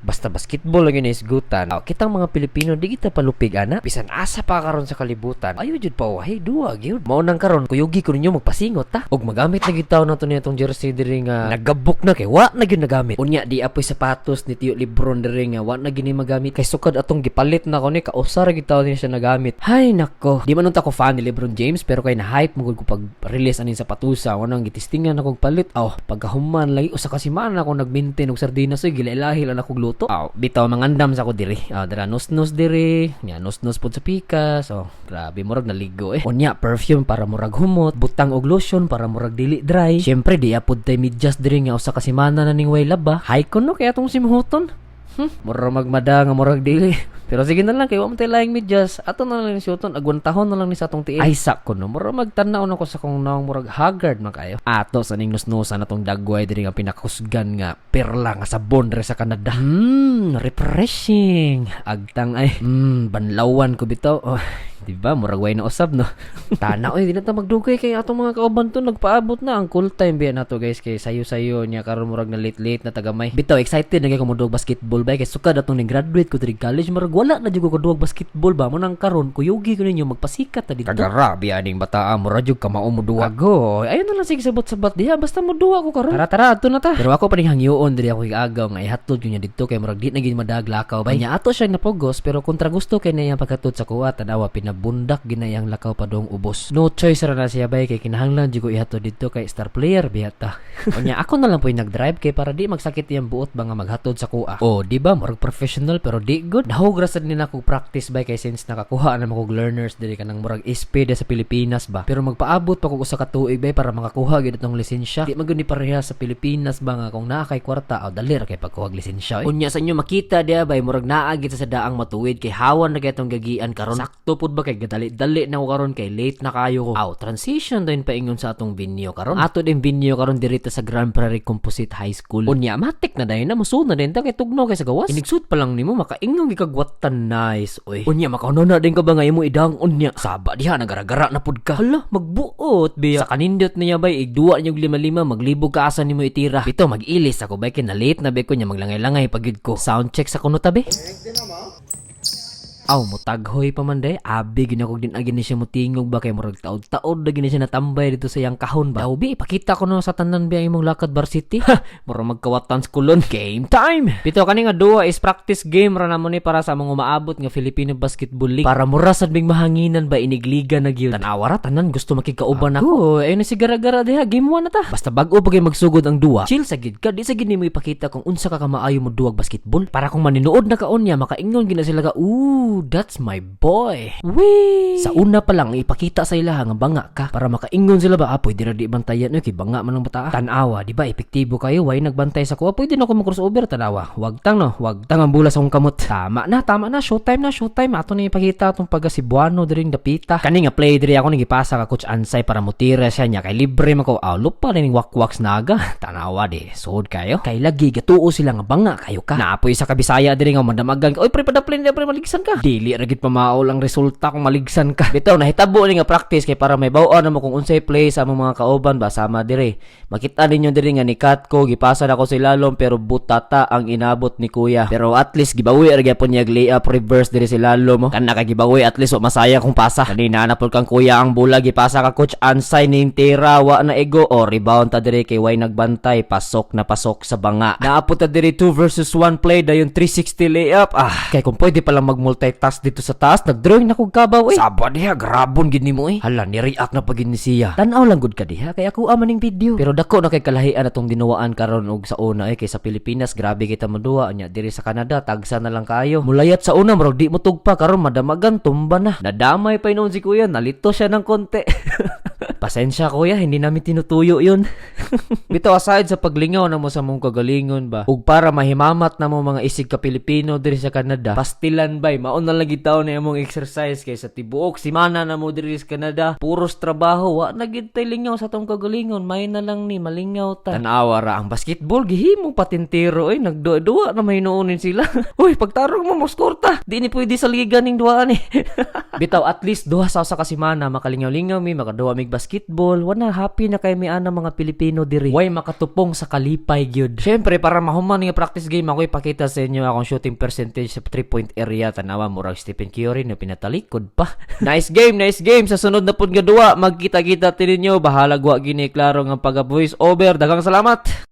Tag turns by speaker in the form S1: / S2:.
S1: Basta basketball lang yun isgutan. Oh, kitang mga Pilipino di kita palupig ana. Bisan asa pa karon sa kalibutan. Ayo jud pa hey, duwa gyud. Mao nang karon kuyugi ko ninyo magpasingot ta. Og magamit na gyud taon nato niya tong jersey diri nga nagabok na kay wa na gyud nagamit. Unya di apoy sapatos ni Tio Lebron diri nga wa na gyud ni magamit kay sukad atong gipalit na ko ni kausa ra gyud taon niya siya nagamit. Hay nako. Di man unta ko fan ni LeBron James, pero kay na hype mo gud ko pag release aning sapatusa. Wa nang gitistingan akong palit. Oh, pagkahuman lagi usa ka semana ako nagmaintain og sardinas oy, gilailahi lang akong luto. Aw, bitaw mangandam sa ko diri. Ah, dira nus-nus diri. Nya nus-nus pud sa pikas. Oh, grabe, murag naligo eh. Unya perfume para murag humot, butang og lotion para murag dili dry. Syempre di apod tay medyas diri nga usa ka semana na ning way laba. Hay kuno kaya atong simhuton. Murag magmada nga murag dili. Pero sige na lang kay wa man tay laing medyas. Ato na lang ni siuton, agwantahon na lang ni sa atong tiil. Ay sa kuno murag magtan-aw na ko sa kong naong murag haggard man kayo. Ato sa ning nusnusan atong dagway diri nga pinakusgan nga perla nga sabon diri sa Canada. Refreshing. Agtang ay. Banlawan ko bitaw. Oh, di ba murag way na usab, no? Tana oy, di na ta magdugay kay atong mga kauban to nagpaabot na ang cool time biya nato, guys, kay sayo-sayo niya karon murag na late-late na tagamay. Bitaw excited na kay ko moduwag basketball ba kay sukad atong ni graduate ko diri college murag wala na jud ko kaduwag basketball ba. Mo nang karon kuyugi ko ninyo magpasikat ta didto. Kagara biya ning bataa, murag jud kamao mo duwa. Ago, ayun na lang, sige, sabot-sabot diha basta mo duwa ko karon. Tara, tara, adto na ta. Pero ako pa ning hangyoon diri ako igaagaw nga ihatod yun niya didto kay murag di na gyud madag lakaw ba. Nya ato siya napugos, pero kontra gusto kay na iyang paghatod sa kuha, tanawa, pinabundak ginayang lakaw padong ubos. No choice ra na siya bay kay kinahanglan jud ko ihatod didto kay star player biya ta. Unya ako na lang po'y nag-drive kay para di magsakit iyang buot ba nga maghatod sa kuha. Oh, di ba murag professional pero di good. Nahog ra sad ni nako practice bay kay since nakakuha na mo kog learners diri kanang murag SP sa Pilipinas ba. Pero magpaabot pa kog usa ka tuig bay para makakuha gyud atong lisensya. Di man gud ni pareha sa Pilipinas ba nga kung naa kay kwarta, aw, dali ra kay pagkuha og lisensya. Eh. Unya sa inyo makita diya bay murag naa gid sa daang matuwid kay hawan na kay atong gagian karon. Sakto pud ba kay gadali-dali na ko karon kay late na kayo ko. Aw, transition din paingon sa atong venue karon. Ato din venue karon diri ta sa Grand Prairie Composite High School. Unya matik na dayon na musud na din ta kay tugnaw kay sa gawas. Inigsud pa lang nimo makaingon gid kagwatan nice oy. Unya makauna na din ka ba nga imo idang unya. Saba diha nagaragara na pud ka. Hala, magbuot biya. Sa kanindot niya bay igduwa niyo lima-lima maglibog ka asa nimo itira. Bitaw mag-ilis ako bay kay na late na bay ko nya maglangay-langay pagid ko. Sound check sa kuno tabi. Aw, mutaghoy pa man day. Abi, gina kog din agi ni siya mutingog ba kay murag taod-taod na gini siya natambay dito sa iyang kahon ba. Daw bi, ipakita ko no sa tanan bi ang imong lakad varsity. Ha, murag magkawatan sa kulon. Game time! Bitaw kani nga duwa is practice game ra namo ni para sa mga umaabot nga Filipino Basketball League. Para mura sad bing mahanginan ba inigliga na gyud. Tanawa ra tanan gusto makigkauban nako. Ayun na si gara-gara diha, game 1 na ta. Basta bag-o pa kay magsugod ang duwa. Chill sa gid ka, di sa gid nimo ipakita kung unsa ka kamaayo mo duwag basketball. Para kung maninuod na kaon niya makaingon gid na sila ka, "Ooh, that's my boy." Wee! Sa una pa lang ipakita sa ilaha nga banga ka para makaingon sila ba, ah, pwede ra di bantayan oy kay banga man ang bata. Tanawa, di ba epektibo kayo, way nagbantay sa kuha, pwede na ako mag-crossover, tanawa. Wag tang no, wag tang ang bula sa akong kamot. Tama na, showtime na, showtime. Ato na ipakita atong pagka Cebuano diring dapita. Kani nga play diri ako nang gipasa ka Coach Ansay para mutira siya niya kay libre man ko. Aw, lupa ning wakwaks naga. Tanawa di, suod kayo. Kay lagi gatuo sila nga banga kayo ka. Naapoy sa kabisaya diri nga madamagan ka. Oy pre, padaplin pre, maligsan ka. Dili ra gid pamaol ang resulta kung maligsan ka. Bitaw nahitabo ni nga practice kay para may baw-an na mo kung unsay play sa among mga kauban ba sama dire. Makita ninyo diri nga ni cut ko, gipasa na ko sa ilalom pero butata ang inabot ni kuya. Pero at least gibawi ra gyapon niya layup reverse diri sa ilalom mo. Kana ka gibawi, at least wa masaya kung pasa. Kanina na pud kang kuya ang bola gipasa ka Coach Ansay ning tira wa na ego o rebound ta diri kay way nagbantay, pasok na pasok sa banga. Naapot ta diri 2 versus 1 play dayon 360 layup. Ah, kay kung pwede pa lang mag multitask dito sa taas, nagdrawing na kog kabaw eh. Saba diha, grabon gid nimo eh. Hala, ni-react na pagid ni siya. Tan-aw lang gud ka diha kay ako maning video. Pero dako na kay kalahian atong dinuwaan karon og sa una eh kay sa Pilipinas grabe kita moduwa nya diri sa Canada tagsa na lang kayo. Mulayat sa una murag di mo tugpa, karon madamagan tumba na. Nadamay pa noon si kuya, nalito siya ng konti. Pasensya kuya, hindi namin tinutuyo yun. Bitaw aside sa paglingaw na mo sa mong kagalingon ba, ug para mahimamat na mo mga isig ka Pilipino diri sa Canada, pastilan bay, mao na lagi taon na imong exercise kay sa tibuok simana na mo diri sa Canada, puros trabaho, wa na gid tay lingaw sa tong kagalingon, may na lang ni malingaw ta. Tanawa ra ang basketball gihimong patintero oy, nagduwa na may hinuonin sila. Uy, pagtarong mo mo score ta. Di ni pwede sa liga ning duaan eh. Bitaw at least duha sa usa ka semana makalingaw-lingaw mi, makaduwa mig basketball. basketball. Wala, happy na kay mi ana mga Pilipino diri. Way makatupong sa kalipay gyud. Syempre, para mahuman nga practice game, ako ipakita sa inyo akong shooting percentage sa 3-point area. Tanawa, murag Stephen Curry na pinatalikod pa. Nice game, nice game. Sa sunod na pud nga duwa, magkita-kita ti ninyo. Bahala wa gini klaro nga pag voice over. Daghang salamat.